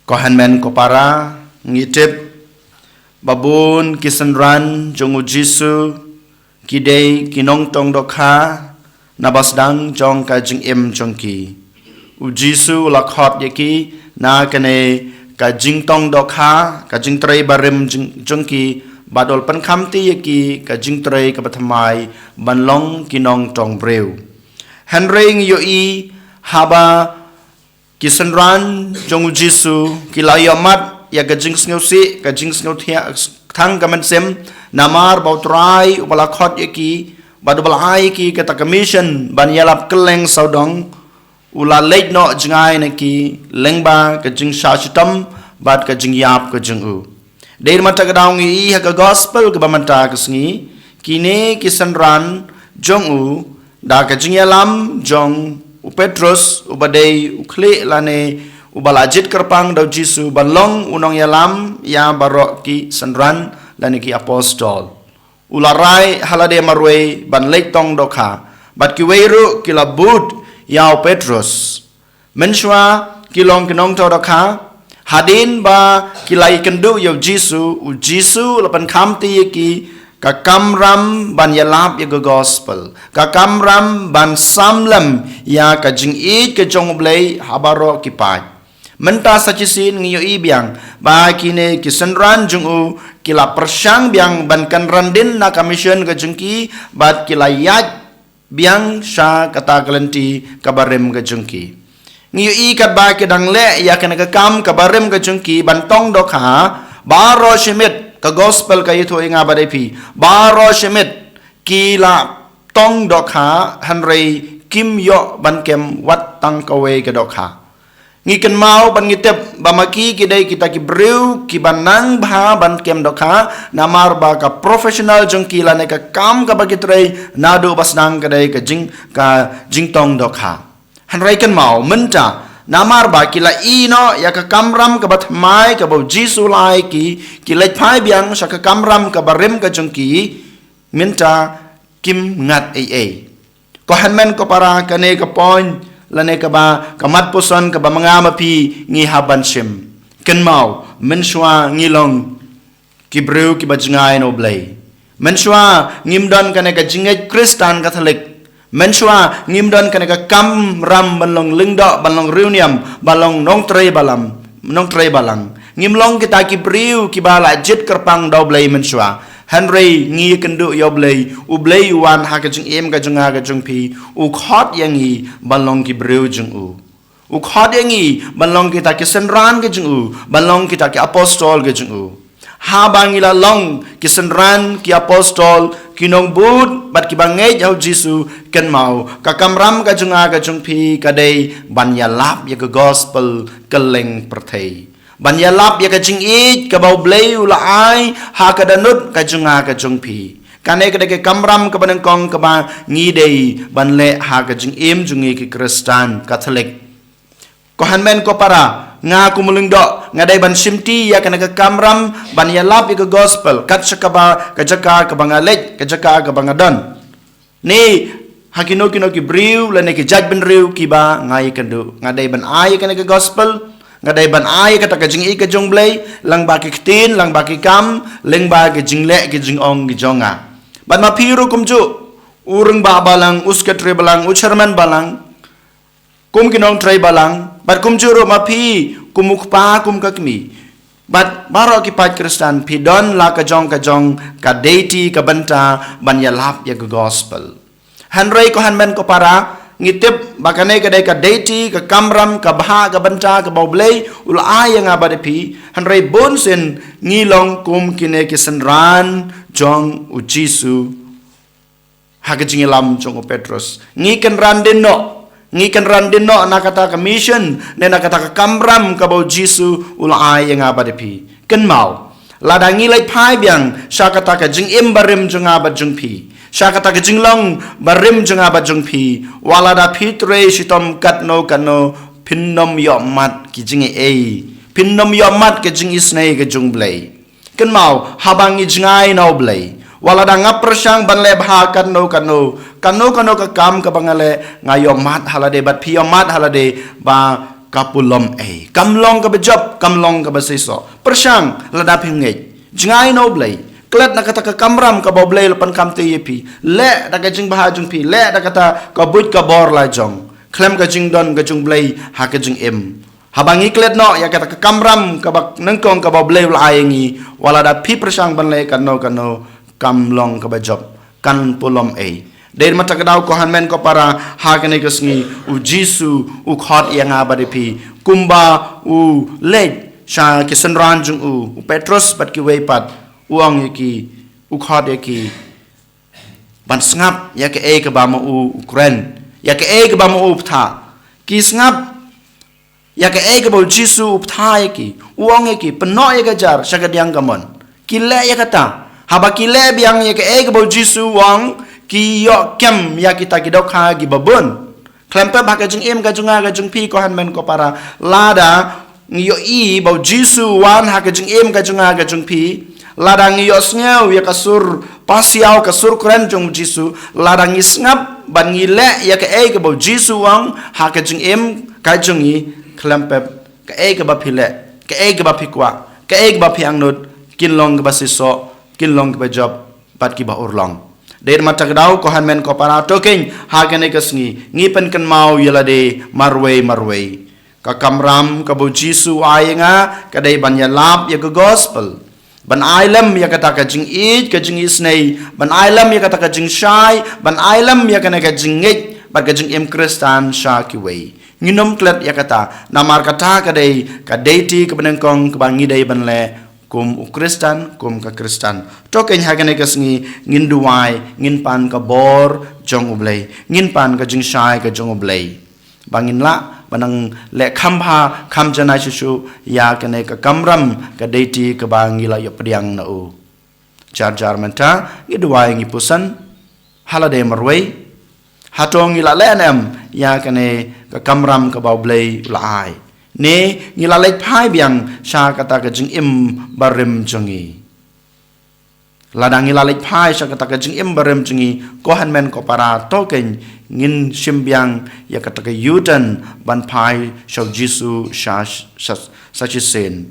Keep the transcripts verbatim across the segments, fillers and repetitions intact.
Ko hynmen ko para, ngi tip ba bun ki synran jong u Jisu ki dei ki nongtong dohkha na basdang jong ka jingim jong ki. U Jisu u la khot ïa ki na kane ka jingtong dohkha, ka jingtrei barim jong, jong ki, bad u la pynkhamti ïa ki ka jingtrei kaba thymmai ban long ki nongtong briew. Hynrei ngi ïohi haba ki synran jong u Jisu ki la ïohmad ïa ka jingsngewsih, ka jingsngewthiah thang ka mynsiem, namar ba u Trai uba la khot ïa ki bad uba la ai ïa ki kata ka mission ban ïalap kylleng sawdong, u la leit noh jngai na ki lyngba ka jingshah shitom bad ka jingïap ka jong u. Dei na kata ka daw ngi ïohi ha ka gospel kaba mynta ka sngi, kine ki synran jong u, da ka jingïalam jong u Petrus uba dei u khlieh lane uba la jied kyrpang da u Jisu ban long u nongïalam ïa baroh ki synran lane ki apostol, u la rai ha lade marwei ban leit tong dohkha, bad kiwei ruh ki la bud ïa u Petrus. Mynshuwa ki long ki nongtong dohkha, hadien ba ki la ïakynduh ïa u Jisu, u Jisu u la pynkhamti ïa ki ka kamram ban ïalap ïa ka gospel, ka kamram ban sam lem ïa ka jingïeit ka jong u Blei ha baroh ki paid. Mynta sa shisien ngi ïohi biang ba kine ki synran jong u ki la pyrshang biang ban kynran dien na ka mission ka jong ki, bad ki la ïaid biang sha kata ka lynti kaba rim ka jong ki. Ngi ïohi katba ki dang leh ïa kane ka kam kaba rim ka jong ki ban tong dohkha, baroh shi miet, ka gospel ka ïathuh ïa nga bad ïa phi, baroh shi miet ki la tong dohkha, hynrei kim ïoh ban kem wat tang kawei ka dohkha. Ngi kynmaw bad ngi tip ba ma ki ki dei kita ki briew kiba nang bha ban kem dohkha, namar ba ka professional jong ki lane ka kam kaba ki trei naduh ba sdang ka dei ka jing, ka jingtong dohkha. Hynrei kynmaw mynta, namar ba ki la ïehnoh ïa ka kamram kaba thymmai kaba u Jisu u la ai ïa ki, ki leit phai biang sha ka kamram kaba rim ka jong ki, mynta kim ngat ei ei. Ko hynmen ko para, kane ka point lane kaba, ka mat puson kaba ma nga ma phi ngi hap ban shim. Kynmaw, mynshuwa ngi long ki briew kiba jngai na u Blei. Mynshuwa ngim don kane ka jingngeit Khristan Katholik. Mynshuwa ngim don kane ka kamram ban long lyngdoh, ban long riewniam, ban long nongtrei balang, nongtrei balang. Ngim long kita ki briew kiba la jied kyrpang da u Blei mynshuwa. Hynrei ngi ïakynduh ïa u Blei, u Blei u wan ha ka jingim ka jong nga ka jong phi, u khot ïa ngi ban long ki briew jong u. U khot ïa ngi ban long kita ki synran ka jong u, ban long kita ki apostol ka jong u. Haba ngi la long ki synran, ki apostol, ki nongbud bad kiba ngeit ha u Jisu, kynmaw, ka kamram ka jong nga ka jong phi ka dei ban ïalap ïa ka gospel kylleng pyrthei. Ban ïalap ïa ka jingïeit kaba u Blei u la ai ha ka dohnud ka jong nga ka jong phi. Kane ka dei ka kamram kaba nyngkong kaba ngi dei ban leh ha ka jingim jong ngi ki Khristan Katholik. Ko hynmen ko para, nga kum u lyngdoh nga dei ban shimti ïa kane ka kamram ban ïalap ïa ka gospel kat sha kaba, ka jaka kaba nga leit, ka jaka kaba nga don. Ne ha kino kino ki briew lane ki jaitbynriew kiba nga ïakynduh, nga dei ban ai ïa kane ka gospel, nga dei ban ai ïa kata ka jingïeit ka jong u Blei lyngba ki ktien, lyngba ki kam, lyngba ki jingleh, ki jingong ki jong nga. Bad ma phi ruh kumjuh, u rangbah balang, u secretary balang, u chairman balang, kum ki nongtrei balang, bad kumjuh ruh ma phi kum u kpa, kum ka kmie, bad baroh ki paid Khristan, phi don la ka jong ka jong ka duty, ka bynta ban ïalap ïa ka gospel. Hynrei ko hynmen ko para, ngi tip ba kane ka dei ka duty, ka kamram, ka bhah, ka bynta kaba u Blei u la ai ïa nga bad ïa phi. Hynrei bunsien ngi long kum kine ki synran jong u Jisu. Ha ka jingïalam jong u Petrus, ngi kynran dien noh, ngi kynran dien noh na kata ka mission ne na kata ka kamram kaba u Jisu u la ai ïa nga bad ïa phi. Kynmaw, lada ngi leit phai biang sha kata ka jingim barim jong nga bad jong phi, sha kata ka jinglong barim jong nga bad jong phi, wat lada phi trei shitom katno katno, phin nym ïohmad ki jingïeit, phin nym ïohmad ka jingisynei ka jong u Blei. Kynmaw, haba ngi jngai na u Blei, wat lada nga pyrshang ban leh bha katno katno, katno katno ka kam kaba nga leh, nga ïohmad ha lade bad phi ïohmad ha lade ba ka pulom ei. Kam long kaba jop, kam long kaba seisoh. Pyrshang lada phi ngeit. Jngai na U Blei. Klet na kata ka kamram kaba U Blei u la pynkham te ïa phi. Leh da ka jingbha jong phi. Leh da kata ka buit ka bor la jong. Khlem ka jingdon ka jong U Blei ha ka jingim. Haba ngi klet noh ïa kata ka kamram kaba nyngkong kaba U Blei u la ai ïa ngi. Wat lada phi pyrshang ban leh kano kano, kam long kaba jop. Kan pulom ei. Dei ma ta ka daw ko hynmen ko para, ha kane ka sngi U Jisu u khot ïa nga bad ïa phi. Kumba u leit sha ki synran jong u, u Petros bad kiwei pat, u ong ïa ki, u khot ïa ki ban sngap ïa kaei kaba ma u u kren, ïa kaei kaba ma u u bthah. Ki sngap ïa kaei kaba U Jisu u bthah ïa ki. U ong ïa ki, pynnoh ïa ka jar sha ka diang kamon. Ki leh ïa kata. Haba ki leh biang ïa kaei kaba U Jisu u ong, ki ïoh kem ïa kita ki dohkha kiba bun. Khlem pep ha ka jingim ka jong nga ka jong phi ko hynmen ko para, lada ngi ïohi ba U Jisu u wan ha ka jingim ka jong nga ka jong phi, lada ngi ïohsngew ïa ka sur pasiaw, ka sur kren jong U Jisu, lada ngi sngap bad ngi leh ïa kaei kaba U Jisu u ong ha ka jingim ka jong ngi, khlem pep kaei kaba phi leh, kaei kaba phi kwah, kaei kaba phi angnud, kin long kaba seisoh, kin long kaba jop bad kiba urlong. Dei ma ta ka daw ko hynmen ko para, to keiñ ha kane ka sngi ngi pynkynmaw ïa lade marwei marwei. Ka kamram kaba U Jisu u ai ïa nga ka dei ban ïalap ïa ka gospel. Ban ai lem ïa kata ka jingïeit, ka jingisynei, ban ai lem ïa kata ka jingshai, ban ai lem ïa kane ka jingngeit bad ka jingim Khristan sha kiwei. Ngin ym klet ïa kata, namar kata ka dei ka deiti kaba nyngkong kaba ngi dei ban leh kum u Khristan, kum ka Khristan. To keiñ ha kane ka sngi ngin duwai, ngin pan ka bor jong U Blei, ngin pan ka jingshai ka jong U Blei. Ba ngin lah ban nang leh kham bha, kham janai shuh shuh ïa kane ka kamram ka deiti kaba ngi la ïoh pdiang na u. Jar jar mynta ngi duwai, ngi puson ha lade marwei. Hato ngi la leh ne em ïa kane ka kamram kaba U Blei u la ai? Ne ngi la leit phai biang sha kata ka jingim barim jong ngi? Lada ngi la leit phai sha kata ka jingim barim jong ngi, ko hynmen ko para, to keiñ ngin shim biang ïa kata ka U-turn ban phai sha U Jisu sha, sha, sha shisien.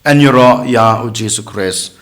Yn ïaroh ïa U Jisu Khrist.